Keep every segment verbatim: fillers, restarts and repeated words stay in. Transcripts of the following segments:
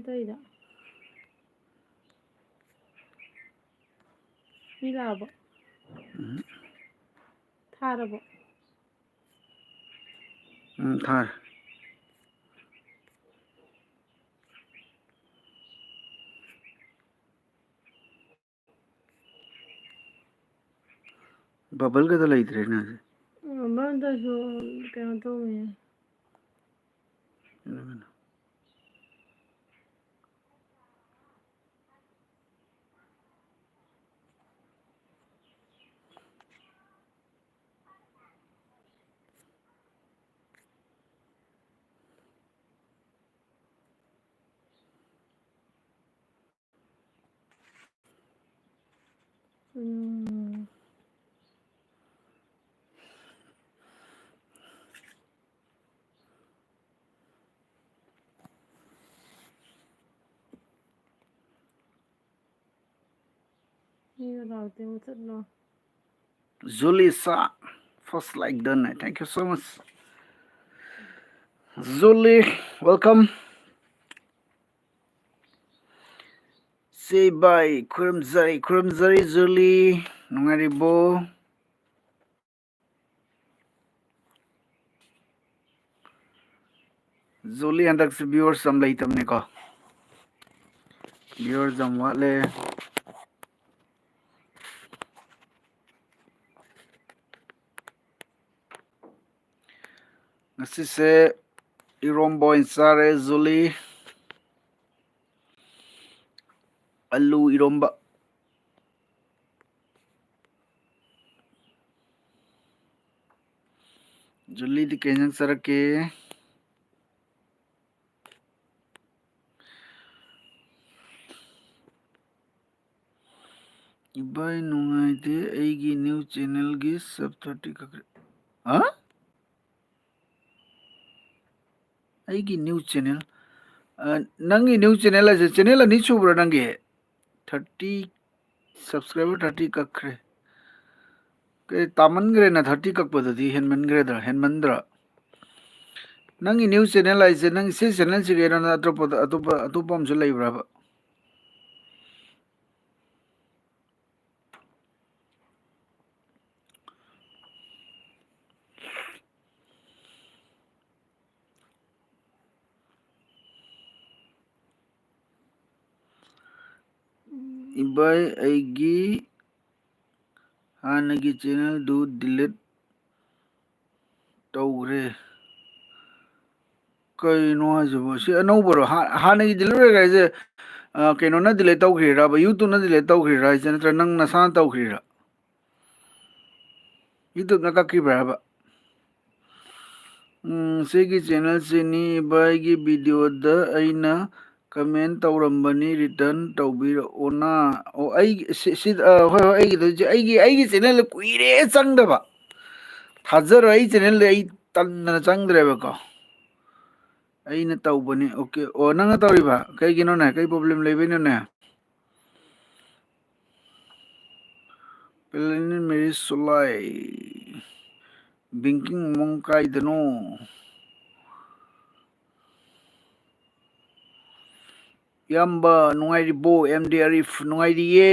ꯇꯧꯔꯤꯗꯣ? ꯃꯤ ꯂꯥꯛꯑꯕꯣ? ꯎꯝ꯫ ꯊꯥꯔꯕꯣ? ꯎꯝ, ꯊꯥꯔꯦ꯫ ꯕꯕꯜꯒꯗ ꯂꯩꯇ꯭ꯔꯦꯅꯦ ꯍꯧꯖꯤꯛ꯫ ꯎꯝ, ꯕꯕꯜꯗꯁꯨ ꯀꯩꯅꯣ ꯇꯧꯋꯦ꯫ ꯀꯩꯅꯣ, ꯀꯩꯅꯣ꯫ ꯎꯝ꯫ ꯃꯤꯒ ꯂꯥꯛꯇꯦ, ꯃꯨꯊꯠꯂꯣ꯫ Zulisa, first like done. Thank you so much. Zuli, welcome. ꯆꯦ ꯕꯥꯏ, ꯈꯨꯔꯨꯝꯖꯔꯤ, ꯈꯨꯔꯨꯝꯖꯔꯤ, ꯖꯨꯂꯤ꯫ ꯅꯨꯡꯉꯥꯏꯔꯤꯕꯣ? ꯖꯨꯂꯤ, ꯍꯟꯗꯛꯁꯦ viewers ꯌꯥꯝ ꯂꯩꯇꯕꯅꯤꯀꯣ꯫ Viewers ꯌꯥꯝ ꯋꯥꯠꯂꯦ꯫ ꯉꯁꯤꯁꯦ ꯏꯔꯣꯝꯕ ꯑꯣꯏꯅ ꯆꯥꯔꯦ, ꯖꯨꯂꯤ꯫ ꯑꯂꯨ ꯏꯔꯣꯝꯕ꯫ ꯖꯨꯂꯤꯗꯤ ꯀꯩ ꯏꯟꯖꯥꯡ ꯆꯥꯔꯛꯀꯦ? ꯏꯕꯥꯏ ꯅꯨꯡꯉꯥꯏꯇꯦ, ꯑꯩꯒꯤ new channelꯒꯤ sub thirty ꯀꯛꯈ꯭ꯔꯦ꯫ ꯍꯥ? ꯑꯩꯒꯤ new channel? ꯑ, ꯅꯪꯒꯤ new channel ꯍꯥꯏꯁꯦ channel ꯑꯅꯤ ꯁꯨꯕ꯭ꯔꯥ ꯅꯪꯒꯤ? Thirty, subscriber thirty ꯀꯛꯈ꯭ꯔꯦ꯫ ꯀꯩ ꯇꯥꯃꯟꯈ꯭ꯔꯦꯅ, thirty ꯀꯛꯄꯗꯨꯗꯤ ꯍꯦꯟꯃꯟꯈ꯭ꯔꯦꯗ꯭ꯔꯥ, ꯍꯦꯟꯃꯟꯗ꯭ꯔꯥ? ꯅꯪꯒꯤ ꯅ꯭ꯌꯨꯁ ꯆꯦꯅꯦꯜ ꯍꯥꯏꯁꯦ, ꯅꯪ ꯁꯤ ꯆꯦꯅꯦꯜꯁꯤꯒꯤ ꯅꯠꯇ꯭ꯔꯣ? ꯑꯇꯣꯞꯄꯗ, ꯑꯇꯣꯞꯄ, ꯑꯇꯣꯞꯄ ꯑꯃꯁꯨ ꯂꯩꯕ꯭ꯔꯕ? ꯏꯕꯥꯏ, ꯑꯩꯒꯤ ꯍꯥꯟꯅꯒꯤ ꯆꯦꯅꯦꯜꯗꯨ ꯗꯤꯂꯤꯠ ꯇꯧꯈ꯭ꯔꯦ꯫ ꯀꯩꯅꯣ ꯍꯥꯏꯁꯤꯕꯣ? ꯁꯤ ꯑꯅꯧꯕꯔꯣ? ꯍꯥ-, ꯍꯥꯟꯅꯒꯤ ꯗꯤꯂꯤꯠ ꯑꯣꯏꯈ꯭ꯔꯦ ꯍꯥꯏꯁꯦ, ꯑ, ꯀꯩꯅꯣꯅ ꯗꯤꯂꯤꯠ ꯇꯧꯈ꯭ꯔꯤꯔꯕ? YouTubeꯅ ꯗꯤꯂꯤꯠ ꯇꯧꯈ꯭ꯔꯤꯔꯥ ꯍꯥꯏꯁꯦ, ꯅꯠꯇ꯭ꯔꯒ ꯅꯪ ꯅꯁꯥꯅ ꯇꯧꯈ꯭ꯔꯤꯔꯥ? YouTubeꯅ ꯀꯛꯈꯤꯕ꯭ꯔꯥ ꯍꯥꯏꯕ? ꯎꯝ, ꯁꯤꯒꯤ ꯆꯦꯅꯦꯜꯁꯤꯅꯤ ꯏꯕꯥꯏꯒꯤ ꯚꯤꯗꯤꯑꯣꯗ ꯑꯩꯅ ꯀꯃꯦꯟ ꯇꯧꯔꯝꯕꯅꯤ, ꯔꯤꯇꯔꯟ ꯇꯧꯕꯤꯔꯛꯑꯣꯅ꯫ ꯑꯣ, ꯑꯩ ꯁꯤ, ꯁꯤ, ꯑ, ꯍꯣꯏ, ꯍꯣꯏ, ꯑꯩꯒꯤꯗꯣ ꯍꯧꯖꯤꯛ ꯑꯩꯒꯤ, ꯑꯩꯒꯤ ꯆꯦꯅꯦꯜꯗ ꯀꯨꯏꯔꯦ ꯆꯪꯗꯕ꯫ ꯊꯥꯖꯔꯣꯏ, ꯑꯩ ꯆꯦꯅꯦꯜꯗ ꯑꯩ ꯇꯟꯗꯅ ꯆꯪꯗ꯭ꯔꯦꯕꯀꯣ꯫ ꯑꯩꯅ ꯇꯧꯕꯅꯤ꯫ ꯑꯣꯀꯦ꯫ ꯑꯣ, ꯅꯪꯅ ꯇꯧꯔꯤꯕ? ꯀꯩꯒꯤꯅꯣꯅꯦ? ꯀꯩ ꯄ꯭ꯔꯣꯕ꯭ꯂꯦꯝ ꯂꯩꯕꯩꯅꯣꯅꯦ? ꯄꯦꯂꯦꯅꯤꯟ ꯃꯦꯔꯤ ꯁꯨꯂꯥꯏ꯫ ꯕꯤꯡꯀꯤꯡ ꯃꯑꯣꯡ ꯀꯥꯏꯗꯅꯣ? ꯏꯌꯥꯝꯕ, ꯅꯨꯡꯉꯥꯏꯔꯤꯕꯣ? ꯑꯦꯝ ꯗꯤ ꯑꯔꯤꯐ, ꯅꯨꯡꯉꯥꯏꯔꯤꯌꯦ꯫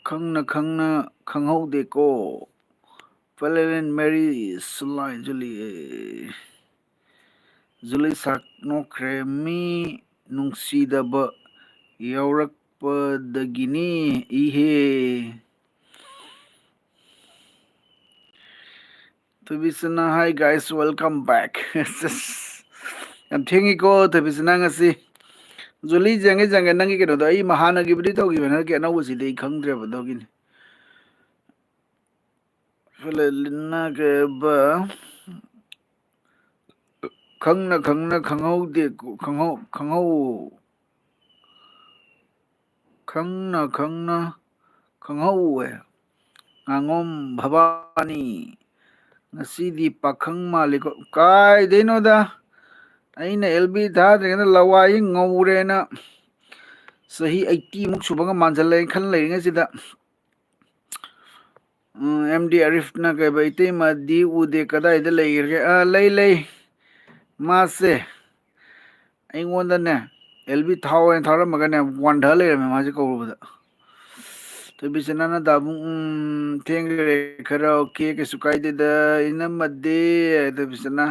ꯈꯪꯅ ꯈꯪꯅ ꯈꯪꯍꯧꯗꯦꯀꯣ꯫ ꯄꯦꯂꯦꯅꯤꯟ ꯃꯦꯔꯤ ꯁꯨꯂꯥꯏ ꯖꯨꯂꯤ꯫ ꯖꯨꯂꯤ ꯁꯥꯛ ꯅꯣꯛꯈ꯭ꯔꯦ꯫ ꯃꯤ ꯅꯨꯡꯁꯤꯗꯕ ꯌꯥꯎꯔꯛꯄꯗꯒꯤꯅꯤ ꯏꯍꯦ꯫ ꯊꯣꯏꯕꯤꯁꯅꯥ, hi guys, welcome back. ꯌꯥꯝ ꯊꯦꯡꯉꯤꯀꯣ ꯊꯣꯏꯕꯤꯁꯅꯥ ꯉꯁꯤ꯫ ꯖꯨꯂꯤ, ꯌꯦꯡꯒꯦ, ꯌꯦꯡꯒꯦ, ꯅꯪꯒꯤ ꯀꯩꯅꯣꯗꯣ ꯑꯩ ꯍꯥꯟꯅꯒꯤꯕꯨꯗꯤ ꯇꯧꯈꯤꯕ, ꯅꯪꯒꯤ ꯑꯅꯧꯕꯁꯤꯗꯤ ꯑꯩ ꯈꯪꯗ꯭ꯔꯦꯕ, ꯑꯗꯨꯒꯤꯅꯤ꯫ ꯐꯦꯂꯦꯂꯤꯅ ꯀꯩꯕ? ꯈꯪꯅ ꯈꯪꯅ ꯈꯪꯍꯧꯗꯦ, ꯈꯪꯍꯧ-, ꯈꯪꯍꯧ-, ꯈꯪꯅ ꯈꯪꯅ ꯈꯪꯍꯧꯋꯦ꯫ ꯉꯥꯉꯣꯝ ꯚꯕꯥꯅꯤ, ꯉꯁꯤꯗꯤ ꯄꯥꯈꯪ ꯃꯥꯜꯂꯤꯀꯣ꯫ ꯀꯥꯏꯗꯩꯅꯣꯗ, ꯑꯩꯅ ꯑꯦꯜ ꯕꯤ ꯊꯥꯗ꯭ꯔꯤꯉꯩꯗ ꯂꯋꯥꯏꯁꯤ ꯉꯧꯔꯦꯅ ꯆꯍꯤ ꯑꯩꯠꯇꯤꯃꯨꯛ ꯁꯨꯕꯒ ꯃꯥꯟꯁꯤꯜꯂꯛꯑꯦ ꯈꯜ ꯂꯩꯔꯤꯉꯩꯁꯤꯗ꯫ ꯎꯝ, ꯑꯦꯝ ꯗꯤ ꯑꯔꯤꯐꯅ ꯀꯩꯕ, "ꯏꯇꯩꯃꯗꯤ ꯎꯗꯦ, ꯀꯗꯥꯏꯗ ꯂꯩꯈ꯭ꯔꯒꯦ?" ꯑꯥ, ꯂꯩ, ꯂꯩ꯫ ꯃꯥꯁꯦ ꯑꯩꯉꯣꯟꯗꯅꯦ, ꯑꯦꯜ ꯕꯤ ꯊꯥꯎ ꯑꯣꯏꯅ ꯊꯥꯔꯝꯃꯒꯅꯦ, ꯋꯥꯟꯊ ꯂꯩꯔꯝꯃꯦ ꯃꯥꯁꯦ ꯀꯧꯔꯨꯕꯗ꯫ ꯊꯣꯏꯕꯤꯁꯅꯥꯅ, "ꯗꯥꯕꯨꯡ, ꯎꯝ, ꯊꯦꯡꯈ꯭ꯔꯦ ꯈꯔ, ꯑꯣꯀꯦ, ꯀꯩꯁꯨ ꯀꯥꯏꯗꯦꯗ, ꯏꯅꯝꯃꯗꯤ", ꯊꯣꯏꯕꯤꯁꯅꯥ,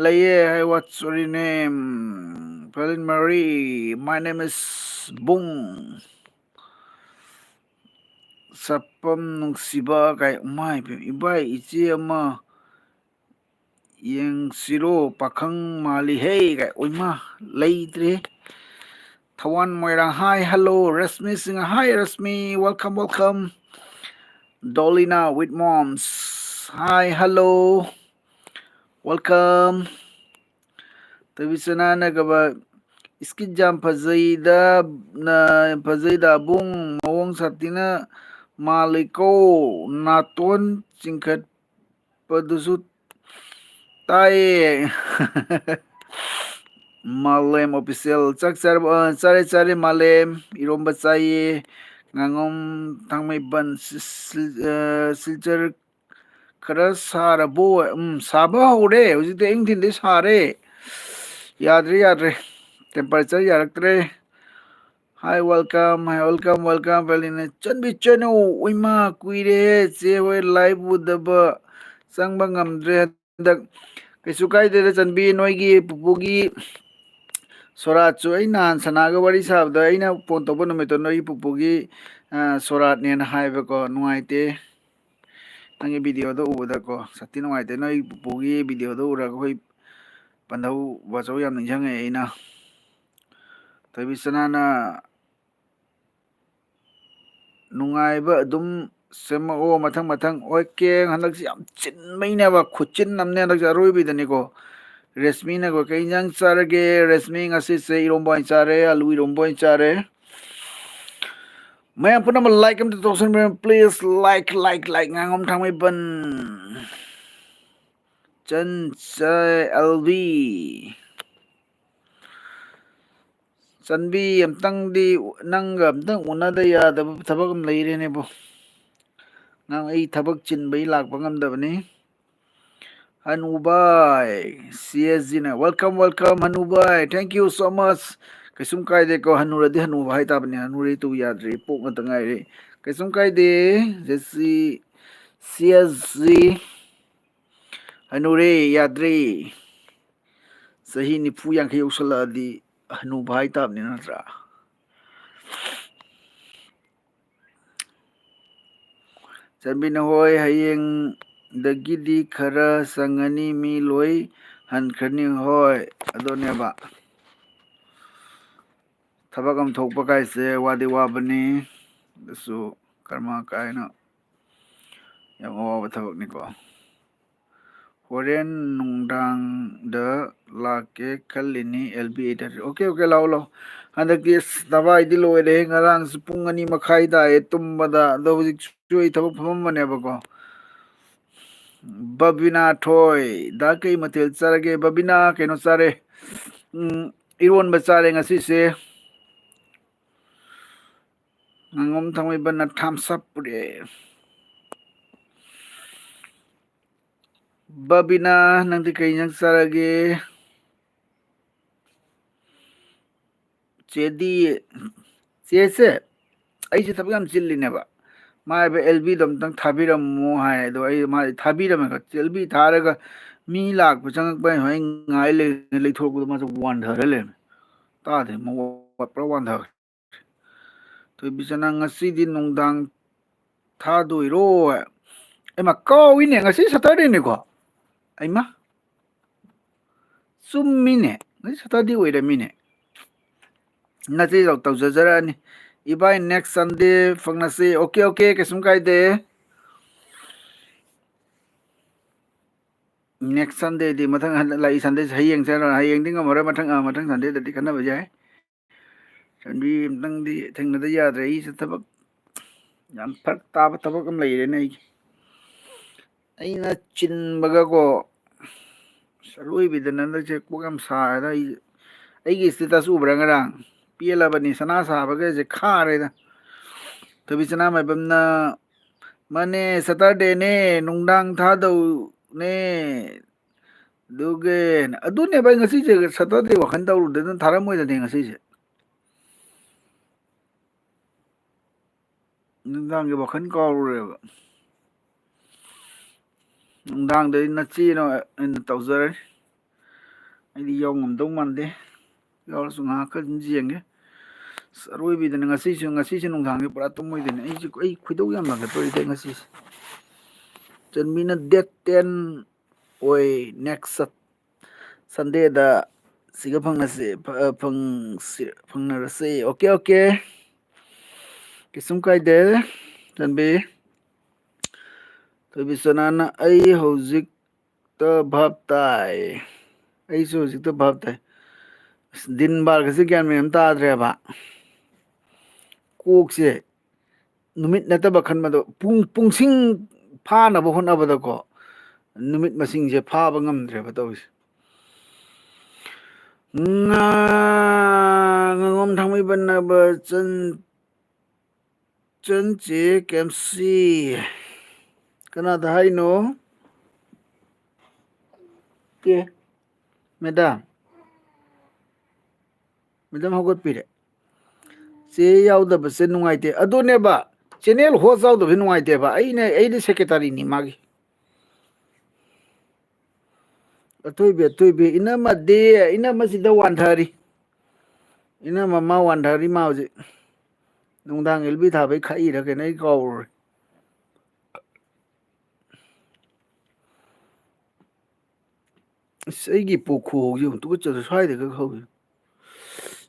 "ꯂꯩꯌꯦ, ꯍꯥꯏ, what's your name?" ꯐꯦꯂꯤꯟ ꯃꯔꯤ, "My name is ꯕꯨꯡ꯫ ꯁꯛꯐꯝ ꯅꯨꯡꯁꯤꯕ" ꯀꯥꯏ, ꯏꯃꯥ ꯏꯕꯦꯝ, "ꯏꯕꯥꯏ, ꯏꯆꯦ ꯑꯃ ꯌꯦꯡꯁꯤꯔꯣ, ꯄꯥꯈꯪ ꯃꯥꯜꯂꯤꯍꯦ" ꯀꯥꯏ, ꯑꯣꯏꯃꯥ, ꯂꯩꯇ꯭ꯔꯦ꯫ ꯊꯋꯥꯟ ꯃꯣꯏꯔꯥꯡ, "Hi, hello, ꯔꯁꯃꯤ ꯁꯤꯡ, hi, ꯔꯁꯃꯤ, welcome, welcome." Dolina with moms, "Hi, hello, welcome." ꯊꯣꯏꯕꯤꯁꯅꯥꯅ ꯀꯕ, "ꯏꯁꯀꯤꯠ ꯌꯥꯝ ꯐꯖꯩꯗ, ꯅ-, ꯐꯖꯩꯗ ꯑꯕꯨꯡ, ꯃꯑꯣꯡ ꯁꯥꯊꯤꯅ ꯃꯥꯜꯂꯤꯀꯣ, ꯅꯥꯇꯣꯟ ꯆꯤꯡꯈꯠꯄꯗꯨꯁꯨ ꯇꯥꯏꯌꯦ꯫" ꯃꯥꯂꯦꯝ ꯑꯣꯐꯤꯁꯤꯌꯦꯜ, "ꯆꯥꯛ ꯆꯥꯔꯕ?" ꯑ, ꯆꯥꯔꯦ, ꯆꯥꯔꯦ, ꯃꯥꯂꯦꯝ꯫ ꯏꯔꯣꯝꯕ ꯆꯥꯏꯌꯦ꯫ ꯉꯥꯉꯣꯝ ꯊꯥꯡꯃꯩꯕꯟ, ꯁꯤ-, ꯁꯤ-, ꯑ, ꯁꯤꯜꯆꯔ ꯈꯔ ꯁꯥꯔꯕꯣ? ꯎꯝ, ꯁꯥꯕ ꯍꯧꯔꯦ꯫ ꯍꯧꯖꯤꯛꯇꯤ ꯑꯌꯨꯛ ꯅꯨꯡꯊꯤꯟꯗꯤ ꯁꯥꯔꯦ꯫ ꯌꯥꯗ꯭ꯔꯦ, ꯌꯥꯗ꯭ꯔꯦ꯫ ꯇꯦꯝꯄꯔꯦꯆꯔ ꯌꯥꯔꯛꯇ꯭ꯔꯦ꯫ Hi, welcome, hi, welcome, welcome, ꯐꯦꯂꯤꯅ꯫ "ꯆꯟꯕꯤ ꯆꯅꯨ, ꯎꯏꯃꯥ, ꯀꯨꯏꯔꯦꯍꯦ, ꯆꯦ ꯍꯣꯏ ꯂꯥꯏꯚ ꯎꯗꯕ, ꯆꯪꯕ ꯉꯝꯗ꯭ꯔꯦ ꯍꯟꯗꯛ꯫" ꯀꯩꯁꯨ ꯀꯥꯏꯗꯦꯗ, ꯆꯟꯕꯤ, ꯅꯣꯏꯒꯤ ꯄꯨꯄꯨꯒꯤ ꯁꯣꯔꯥꯠꯁꯨ ꯑꯩ ꯅꯍꯥꯟ ꯁꯅꯥꯒ ꯋꯥꯔꯤ ꯁꯥꯕꯗ ꯑꯩꯅ ꯐꯣꯟ ꯇꯧꯕ ꯅꯨꯃꯤꯠꯇꯣ ꯅꯣꯏꯒꯤ ꯄꯨꯄꯨꯒꯤ, ꯑ, ꯁꯣꯔꯥꯠꯅꯦꯅ ꯍꯥꯏꯕꯀꯣ, ꯅꯨꯡꯉꯥꯏꯇꯦ꯫ ꯅꯪꯒꯤ ꯚꯤꯗꯤꯑꯣꯗꯣ ꯎꯕꯗꯀꯣ, ꯁꯛꯇꯤ ꯅꯨꯡꯉꯥꯏꯇꯦ꯫ ꯅꯣꯏ ꯄꯨꯄꯨꯒꯤ ꯚꯤꯗꯤꯑꯣꯗꯣ ꯎꯔꯒ ꯑꯩꯈꯣꯏ ꯄꯟꯊꯧ ꯕꯥꯆꯧ ꯌꯥꯝ ꯅꯤꯡꯁꯤꯡꯉꯛꯑꯦ ꯑꯩꯅ꯫ ꯊꯣꯏꯕꯤ ꯆꯅꯥꯅ ꯅꯨꯡꯉꯥꯏꯕ ꯑꯗꯨꯝ ꯁꯦꯝꯃꯛꯑꯣ ꯃꯊꯪ ꯃꯊꯪ꯫ ꯑꯣꯀꯦ, ꯍꯟꯗꯛꯁꯤ ꯌꯥꯝ ꯆꯤꯟꯕꯩꯅꯦꯕ, ꯈꯨꯠꯆꯤꯟ ꯑꯃꯅꯦ ꯍꯟꯗꯛꯁꯦ ꯑꯔꯣꯏꯕꯤꯗꯅꯤꯀꯣ꯫ ꯔꯦꯁꯃꯤꯅꯀꯣ, "ꯀꯩ ꯏꯟꯖꯥꯡ ꯆꯥꯔꯒꯦ?" ꯔꯦꯁꯃꯤ, "ꯉꯁꯤꯁꯦ ꯏꯔꯣꯝꯕ ꯑꯣꯏꯅ ꯆꯥꯔꯦ, ꯑꯂꯨ ꯏꯔꯣꯝꯕ ꯑꯣꯏꯅ ꯆꯥꯔꯦ꯫" ꯃꯌꯥꯝ ꯄꯨꯝꯅꯃꯛ ꯂꯥꯏꯛ ꯑꯝꯇ ꯇꯧꯁꯟꯕꯤꯔꯝꯃꯨ, please, ꯂꯥꯏꯛ, ꯂꯥꯏꯛ, ꯂꯥꯏꯛ꯫ ꯉꯥꯉꯣꯝ ꯊꯥꯡꯃꯩꯕꯟ, ꯆꯟ ꯆꯥꯏ ꯑꯦꯜ ꯕꯤ꯫ ꯆꯟꯕꯤ, ꯑꯝꯇꯪꯗꯤ ꯅꯪꯒ ꯑꯝꯇꯪ ꯎꯅꯗ ꯌꯥꯗꯕ ꯊꯕꯛ ꯑꯃ ꯂꯩꯔꯦꯅꯦꯕꯣ꯫ ꯅꯪ ꯑꯩ ꯊꯕꯛ ꯆꯤꯟꯕꯩ ꯂꯥꯛꯄ ꯉꯝꯗꯕꯅꯤ꯫ ꯍꯅꯨꯕꯥꯏ, C S G ꯅ, welcome, welcome, ꯍꯅꯨꯕꯥꯏ, thank you so much꯫ ꯀꯩꯁꯨꯝ ꯀꯥꯏꯗꯦꯀꯣ, ꯍꯅꯨꯔꯗꯤ ꯍꯅꯨꯕ ꯍꯥꯏꯇꯥꯕꯅꯤ, ꯍꯅꯨꯔꯦ ꯇꯨ ꯌꯥꯗ꯭ꯔꯦ, ꯄꯣꯛ ꯉꯥꯛꯇ ꯉꯥꯏꯔꯦ꯫ ꯀꯩꯁꯨꯝ ꯀꯥꯏꯗꯦ, ꯖꯦꯁꯤ, C S G, ꯍꯅꯨꯔꯦ, ꯌꯥꯗ꯭ꯔꯦ꯫ ꯆꯍꯤ ꯅꯤꯐꯨ ꯌꯥꯡꯈꯩ ꯌꯧꯁꯜꯂꯛꯑꯗꯤ ꯍꯅꯨꯕ ꯍꯥꯏꯇꯥꯕꯅꯤ, ꯅꯠꯇ꯭ꯔꯥ? ꯆꯟꯕꯤꯅ ꯍꯣꯏ, ꯍꯌꯦꯡꯗꯒꯤꯗꯤ ꯈꯔ ꯆꯪꯉꯅꯤ, ꯃꯤ ꯂꯣꯏ ꯍꯟꯈ꯭ꯔꯅꯤ꯫ ꯍꯣꯏ, ꯑꯗꯨꯅꯦꯕ꯫ ꯊꯕꯛ ꯑꯃ ꯊꯣꯛꯄ ꯀꯥꯏꯁꯦ ꯋꯥꯗꯤ ꯋꯥꯕꯅꯤ, ꯑꯗꯨꯁꯨ ꯀꯔꯃ ꯀꯥꯏꯅ ꯌꯥꯝ ꯑꯋꯥꯕ ꯊꯕꯛꯅꯤꯀꯣ꯫ ꯍꯣꯔꯦꯟ ꯅꯨꯡꯗꯥꯡꯗ ꯂꯥꯛꯀꯦ ꯈꯜꯂꯤꯅꯤ, L B A the. OK, OK, ꯂꯥꯛꯑꯣ, ꯂꯥꯛꯑꯣ꯫ ꯍꯟꯗꯛꯇꯤ ꯑꯁ, ꯅꯚꯥꯏꯗꯤ ꯂꯣꯏꯔꯦ, ꯉꯔꯥꯡꯁꯨ ꯄꯨꯡ ꯑꯅꯤ ꯃꯈꯥꯏ ꯇꯥꯏꯌꯦ ꯇꯨꯝꯕꯗ, ꯑꯗꯣ ꯍꯧꯖꯤꯛꯁꯨ ꯑꯩ ꯊꯕꯛ ꯐꯝꯃꯝꯕꯅꯦꯕꯀꯣ꯫ ꯕꯕꯤꯅꯥ ꯊꯣꯏ, ꯗꯥ ꯀꯩ ꯃꯊꯦꯜ ꯆꯥꯔꯒꯦ? ꯕꯕꯤꯅꯥ, ꯀꯩꯅꯣ ꯆꯥꯔꯦ, ꯎꯝ, ꯏꯔꯣꯟꯕ ꯆꯥꯔꯦ ꯉꯁꯤꯁꯦ꯫ ꯉꯥꯉꯣꯝ ꯊꯥꯡꯃꯩꯕꯟꯅ thumbs up ꯄꯨꯔꯛꯑꯦ꯫ ꯕꯕꯤꯅꯥ, ꯅꯪꯗꯤ ꯀꯩ ꯏꯟꯖꯥꯡ ꯆꯥꯔꯒꯦ? ꯆꯦꯗꯤ, ꯆꯦꯁꯦ, ꯑꯩꯁꯦ ꯊꯕꯛ ꯌꯥꯝ ꯆꯤꯜꯂꯤꯅꯦꯕ꯫ ꯃꯥ ꯍꯥꯏꯕ, "L B ꯗꯣ ꯑꯝꯇꯪ ꯊꯥꯕꯤꯔꯝꯃꯣ" ꯍꯥꯏ꯫ ꯑꯗꯣ ꯑꯩ, ꯃꯥ ꯊꯥꯕꯤꯔꯝꯃꯦ꯫ L B ꯊꯥꯔꯒ ꯃꯤ ꯂꯥꯛꯄ ꯆꯪꯉꯛꯄ ꯍꯥꯏꯅ ꯉꯥꯏ ꯂꯩ-, ꯂꯩꯊꯣꯔꯛꯄꯗꯣ ꯃꯥꯁꯨ ꯋꯥꯟꯊꯔ ꯂꯩꯔꯝꯃꯦ꯫ ꯇꯥꯗꯦ, ꯃꯋꯥ ꯄꯨꯔꯥ ꯋꯥꯟꯊꯈ꯭ꯔꯦ꯫ ꯊꯣꯏꯕꯤꯆꯅ, "ꯉꯁꯤꯗꯤ ꯅꯨꯡꯗꯥꯡ ꯊꯥꯗꯣꯏꯔꯣ?" ꯑꯩꯃ, ꯀꯥꯎꯏꯅꯦ, ꯉꯁꯤ Saturdayꯅꯤꯀꯣ꯫ ꯑꯩꯃ, ꯆꯨꯝꯃꯤꯅꯦ, ꯉꯁꯤ Saturday ꯑꯣꯏꯔꯝꯃꯤꯅꯦ꯫ ꯅꯆꯦ ꯇꯧ-, ꯇꯧꯖꯖꯔꯛꯑꯅꯤ꯫ ꯏꯕꯥꯏ, next Sunday ꯐꯪꯅꯁꯤ꯫ OK, OK, ꯀꯩꯁꯨꯝ ꯀꯥꯏꯗꯦ꯫ Next Sundayꯗꯤ, ꯃꯊꯪ ꯍꯟꯗꯛ ꯂꯥꯛꯏ Sundayꯁꯦ, ꯍꯌꯦꯡꯁꯦ, ꯍꯌꯦꯡꯗꯤ ꯉꯝꯃꯔꯣꯏ, ꯃꯊꯪ, ꯑ, ꯃꯊꯪ Sundayꯗꯗꯤ ꯈꯟꯅꯕ ꯌꯥꯏ꯫ ꯆꯟꯕꯤ, ꯑꯝꯇꯪꯗꯤ ꯊꯦꯡꯅꯗ ꯌꯥꯗ꯭ꯔꯦ꯫ ꯑꯩꯁꯦ ꯊꯕꯛ ꯌꯥꯝ ꯐꯔꯛ ꯇꯥꯕ ꯊꯕꯛ ꯑꯃ ꯂꯩꯔꯦꯅꯦ ꯑꯩꯒꯤ꯫ ꯑꯩꯅ ꯆꯤꯟꯕꯒꯀꯣ, ꯑꯁ, ꯑꯔꯣꯏꯕꯤꯗ ꯍꯟꯗꯛꯁꯦ ꯀꯣꯛ ꯌꯥꯝ ꯁꯥꯔꯦꯗ꯫ ꯑꯩ, ꯑꯩꯒꯤ status ꯎꯕ꯭ꯔꯥ ꯉꯔꯥꯡ? ꯄꯦꯜꯂꯕꯅꯤ, ꯁꯅꯥ ꯁꯥꯕꯒꯁꯦ ꯈꯥꯔꯦꯗ꯫ ꯊꯣꯏꯕꯤ ꯁꯅꯥꯃꯥꯏꯕꯝꯅ ꯃꯥꯅꯦ, ꯁꯇꯔꯗꯦꯅꯦ, ꯅꯨꯡꯗꯥꯡ ꯊꯥꯗꯧꯅꯦ꯫ ꯑꯗꯨꯒꯤ, ꯑꯗꯨꯅꯦꯕ ꯑꯩ ꯉꯁꯤꯁꯦ ꯁꯇꯔꯗꯦ ꯋꯥꯈꯜ ꯇꯧꯔꯨꯗꯦ, ꯑꯗꯨꯅ ꯊꯥꯔꯝꯃꯣꯏꯗꯅꯦ ꯉꯁꯤꯁꯦ꯫ ꯅꯨꯡꯗꯥꯡꯒꯤ ꯋꯥꯈꯜ ꯀꯥꯎꯔꯨꯔꯦꯕ꯫ ꯅꯨꯡꯗꯥꯡꯗꯗꯤ ꯅꯆꯦꯅ ꯑꯣꯏꯅ ꯇꯧꯖꯔꯅꯤ꯫ ꯑꯩꯗꯤ ꯌꯥꯎ ꯉꯝꯗꯧ ꯃꯥꯟꯗꯦ꯫ ꯌꯥꯎꯔꯁꯨ ꯉꯥꯏꯍꯥꯛ ꯈꯔ ꯑꯗꯨꯝ ꯌꯦꯡꯒꯦ꯫ ꯑꯁ, ꯑꯔꯣꯏꯕꯤꯗꯅꯦ ꯉꯁꯤꯁꯨ, ꯉꯁꯤꯁꯦ ꯅꯨꯡꯗꯥꯡꯁꯦ ꯄꯨꯔꯥ ꯇꯨꯝꯃꯣꯏꯗꯣꯏꯅꯦ꯫ ꯑꯩꯁꯦ, ꯑꯩ ꯈꯣꯏꯗꯧ ꯌꯥꯝ ꯂꯪꯈꯠꯇꯣꯔꯤꯗ ꯉꯁꯤꯁꯦ꯫ ꯆꯟꯕꯤꯅ date ten ꯑꯣꯏ, next Sunday ꯗ ꯁꯤꯒ ꯐꯪꯅꯁꯦ, ꯐ-, ꯐꯪꯁꯤ-, ꯐꯪꯅꯔꯁꯦ꯫ OK, OK꯫ ꯀꯩꯁꯨꯝ ꯀꯥꯏꯗꯦ, ꯆꯟꯕꯤ꯫ ꯊꯣꯏꯕꯤꯆꯅꯥꯅ, "ꯑꯩ ꯍꯧꯖꯤꯛꯇ ꯚꯥꯞ ꯇꯥꯏ, ꯑꯩꯁꯨ ꯍꯧꯖꯤꯛꯇ ꯚꯥꯞ ꯇꯥꯏ꯫" ꯑꯁ, ꯗꯤꯟ ꯕꯥꯔꯒꯁꯦ ꯒ꯭ꯌꯥꯟ ꯃꯦꯟ ꯑꯃ ꯇꯥꯗ꯭ꯔꯦꯕ꯫ ꯀꯣꯛꯁꯦ ꯅꯨꯃꯤꯠ ꯅꯠꯇꯕ ꯈꯟꯕꯗꯣ, ꯄꯨꯡ, ꯄꯨꯡꯁꯤꯡ ꯐꯥꯅꯕ ꯍꯣꯠꯅꯕꯗꯀꯣ, ꯅꯨꯃꯤꯠ ꯃꯁꯤꯡꯁꯦ ꯐꯥꯕ ꯉꯝꯗ꯭ꯔꯦꯕ ꯇꯧꯔꯤꯁꯦ꯫ ꯉꯥ-, ꯉꯥꯉꯣꯝ ꯊꯥꯡꯃꯩꯕꯟꯅꯕ ꯆꯟ-, ꯆꯟ ꯆꯦ ꯀꯦꯝꯁꯤ꯫ ꯀꯅꯥꯗ ꯍꯥꯏꯅꯣ? ꯀꯦ, ꯃꯦꯗꯥꯝ꯫ ꯃꯦꯗꯥꯝ ꯍꯧꯒꯠꯄꯤꯔꯦ꯫ ꯆꯦ ꯌꯥꯎꯗꯕꯁꯦ ꯅꯨꯡꯉꯥꯏꯇꯦ꯫ ꯑꯗꯨꯅꯦꯕ, channel host ꯌꯥꯎꯗꯕꯁꯦ ꯅꯨꯡꯉꯥꯏꯇꯦꯕ꯫ ꯑꯩꯅ, ꯑꯩꯗꯤ secretary ꯅꯤ ꯃꯥꯒꯤ꯫ ꯑꯊꯣꯏꯕꯤ, ꯑꯊꯣꯏꯕꯤ, ꯏꯅꯝꯃꯗꯤ, ꯏꯅꯝꯃꯁꯤꯗ ꯋꯥꯟꯊꯔꯤ꯫ ꯏꯅꯝꯃ ꯃꯥ ꯋꯥꯟꯊꯔꯤ ꯃꯥ ꯍꯧꯖꯤꯛ꯫ ꯅꯨꯡꯗꯥꯡ ꯑꯦꯜ ꯕꯤ ꯊꯥꯕꯩ ꯈꯥꯛꯏꯔ ꯀꯩꯅꯣ ꯑꯩ ꯀꯥꯎꯔꯨꯔꯦ꯫ ꯑꯁ, ꯑꯩꯒꯤ ꯄꯨꯛ ꯈꯨꯍꯧꯁꯦ ꯑꯃꯨꯛ ꯇꯨꯀꯠꯆꯗ꯭ꯔꯦ, ꯁ꯭ꯋꯥꯏꯗꯒ ꯍꯧꯏ꯫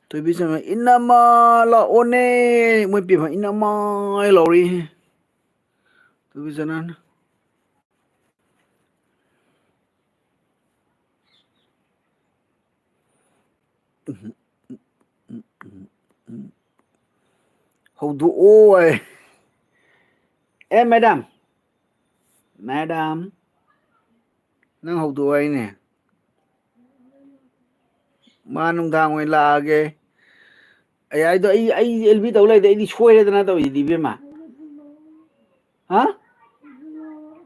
ꯊꯣꯏꯕꯤ ꯆꯪꯉ, "ꯏꯅꯝꯃ ꯂꯥꯛꯑꯣꯅꯦ!" ꯃꯣꯏ ꯄꯦꯝꯃ, "ꯏꯅꯝꯃ" ꯂꯥꯎꯔꯛꯏ꯫ ꯊꯣꯏꯕꯤ ꯆꯅꯥꯅ꯫ ꯍꯧꯗꯣꯛꯑꯣ ꯍꯥꯏ꯫ ꯑꯦ, ꯃꯦꯗꯥꯝ, ꯃꯦꯗꯥꯝ, ꯅꯪ ꯍꯧꯗꯣꯛꯑꯣ ꯍꯥꯏꯅꯦ꯫ ꯃꯥ ꯅꯨꯡꯗꯥꯡ ꯑꯣꯏꯅ ꯂꯥꯛꯑꯒꯦ꯫ ꯑꯩ ꯍꯥꯏꯗꯣ, ꯑꯩ, ꯑꯩ ꯑꯦꯜ ꯕꯤ ꯇꯧ ꯂꯩꯗꯤ ꯑꯩꯗꯤ ꯁꯣꯏꯔꯦꯗꯅ ꯇꯧꯔꯤꯁꯤꯗꯤ, ꯏꯕꯦꯝꯃ꯫ ꯍꯥ?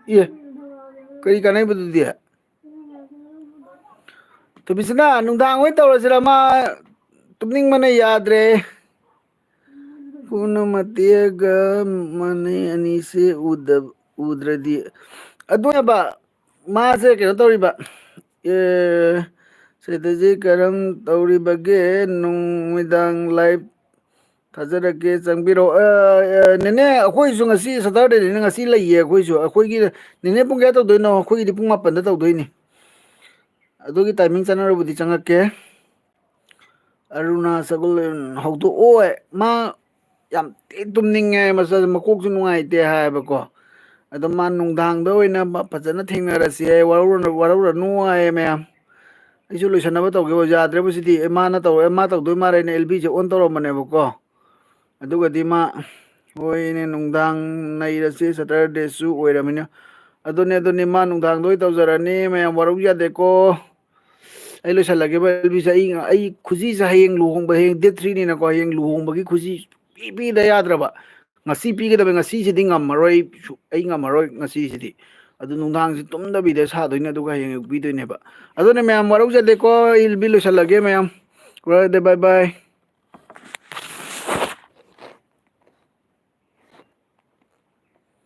ꯑꯦ, ꯀꯔꯤ ꯀꯥꯟꯅꯩꯕꯗꯨꯗꯤ? ꯇꯨꯕꯤꯁꯅꯥ, ꯅꯨꯡꯗꯥꯡ ꯑꯣꯏꯅ ꯇꯧꯔꯁꯤꯔ? ꯃꯥ ꯇꯨꯝꯅꯤꯡꯕꯅ ꯌꯥꯗ꯭ꯔꯦ꯫ ꯄꯨꯝꯅꯃꯛꯇꯦꯒ ꯃꯥꯟꯅꯩ ꯑꯅꯤꯁꯦ ꯎꯗ-, ꯎꯗ꯭ꯔꯗꯤ꯫ ꯑꯗꯨꯅꯦꯕ, ꯃꯥꯁꯦ ꯀꯩꯅꯣ ꯇꯧꯔꯤꯕ꯫ ꯑꯦ, ꯁꯤꯗꯁꯦ ꯀꯔꯝ ꯇꯧꯔꯤꯕꯒꯦ? ꯅꯨꯃꯤꯗꯥꯡ ꯂꯥꯏꯞ ꯊꯥꯖꯔꯛꯀꯦ, ꯆꯪꯕꯤꯔꯛꯑꯣ꯫ ꯑ, ꯑ, ꯅꯦꯅꯦ, ꯑꯩꯈꯣꯏꯁꯨ ꯉꯁꯤ ꯁꯇꯔꯗꯦꯅꯤꯅ ꯉꯁꯤ ꯂꯩꯌꯦ ꯑꯩꯈꯣꯏꯁꯨ꯫ ꯑꯩꯈꯣꯏꯒꯤ, ꯅꯦꯅꯦ ꯄꯨꯡ ꯀꯌꯥ ꯇꯧꯗꯣꯏꯅꯣ? ꯑꯩꯈꯣꯏꯒꯤꯗꯤ ꯄꯨꯡ ꯃꯥꯄꯟꯗ ꯇꯧꯗꯣꯏꯅꯤ꯫ ꯑꯗꯨꯒꯤ ꯇꯥꯏꯃꯤꯡ ꯆꯥꯟꯅꯔꯕꯨꯗꯤ ꯆꯪꯉꯛꯀꯦ꯫ ꯑꯔꯨꯅꯥ ꯁꯒꯣꯜ ꯍꯧꯗꯣꯛꯑꯣ꯫ ꯃꯥ ꯌꯥꯝ ꯊꯤ ꯇꯨꯝꯅꯤꯡꯉꯦ, ꯃꯁꯥꯁꯦ ꯃꯀꯣꯛꯁꯨ ꯅꯨꯡꯉꯥꯏꯇꯦ ꯍꯥꯏꯌꯦꯕꯀꯣ꯫ ꯑꯗꯣ ꯃꯥ ꯅꯨꯡꯗꯥꯡꯗ ꯑꯣꯏꯅ ꯃ-, ꯐꯖꯅ ꯊꯦꯡꯅꯔꯁꯤ, ꯋꯥꯔꯧꯔꯅꯨ, ꯋꯥꯔꯧꯔꯅꯨ ꯍꯥꯏꯌꯦ ꯃꯌꯥꯝ꯫ ꯑꯩꯁꯨ ꯂꯣꯏꯁꯟꯅꯕ ꯇꯧꯒꯦ꯫ ꯑꯣ, ꯌꯥꯗ꯭ꯔꯦꯕꯨ ꯁꯤꯗꯤ꯫ ꯑꯦ, ꯃꯥꯅ ꯇꯧꯔꯦ, ꯃꯥ ꯇꯧꯗꯣꯏ ꯃꯥꯜꯂꯦꯅ ꯑꯦꯜ ꯕꯤꯁꯦ ꯑꯣꯟ ꯇꯧꯔꯝꯕꯅꯦꯕꯀꯣ꯫ ꯑꯗꯨꯒꯗꯤ ꯃꯥ, "ꯍꯣꯏꯅꯦ, ꯅꯨꯡꯗꯥꯡ ꯅꯩꯔꯁꯤ, ꯁꯇꯔꯗꯦꯁꯨ ꯑꯣꯏꯔꯃꯤꯅ꯫" ꯑꯗꯨꯅꯦ, ꯑꯗꯨꯅꯦ, ꯃꯥ ꯅꯨꯡꯗꯥꯡꯗ ꯑꯣꯏ ꯇꯧꯖꯔꯅꯤ꯫ ꯃꯌꯥꯝ ꯋꯥꯔꯧ ꯌꯥꯗꯦꯀꯣ꯫ ꯑꯩ ꯂꯣꯏꯁꯜꯂꯒꯦꯕ ꯑꯦꯜ ꯕꯤꯁꯦ꯫ ꯑꯩ, ꯑꯩ ꯈꯨꯖꯤꯁꯦ ꯍꯌꯦꯡ ꯂꯨꯍꯣꯡꯕ, ꯍꯌꯦꯡ ꯗꯦꯠ ꯊ꯭ꯔꯤꯅꯤꯅꯀꯣ, ꯍꯌꯦꯡ ꯂꯨꯍꯣꯡꯕꯒꯤ ꯈꯨꯖꯤ ꯄꯤ-, ꯄꯤꯗ ꯌꯥꯗ꯭ꯔꯕ꯫ ꯉꯁꯤ ꯄꯤꯒꯗꯕ, ꯉꯁꯤꯁꯤꯗꯤ ꯉꯝꯃꯔꯣꯏ, ꯑꯩ ꯁꯨ-, ꯑꯩ ꯉꯝꯃꯔꯣꯏ ꯉꯁꯤꯁꯤꯗꯤ꯫ ꯑꯗꯨ ꯅꯨꯡꯗꯥꯡꯁꯤ ꯇꯨꯝꯗꯕꯤꯗ ꯁꯥꯗꯣꯏꯅꯦ, ꯑꯗꯨꯒ ꯍꯌꯦꯡ ꯑꯌꯨꯛ ꯄꯤꯗꯣꯏꯅꯦꯕ꯫ ꯑꯗꯨꯅ ꯃꯌꯥꯝ ꯋꯥꯔꯧꯖꯗꯦꯀꯣ, ꯑꯩ ꯂꯣꯏꯁꯜꯂꯒꯦ ꯃꯌꯥꯝ꯫ ꯋꯥꯔꯧꯗꯦ, bye bye꯫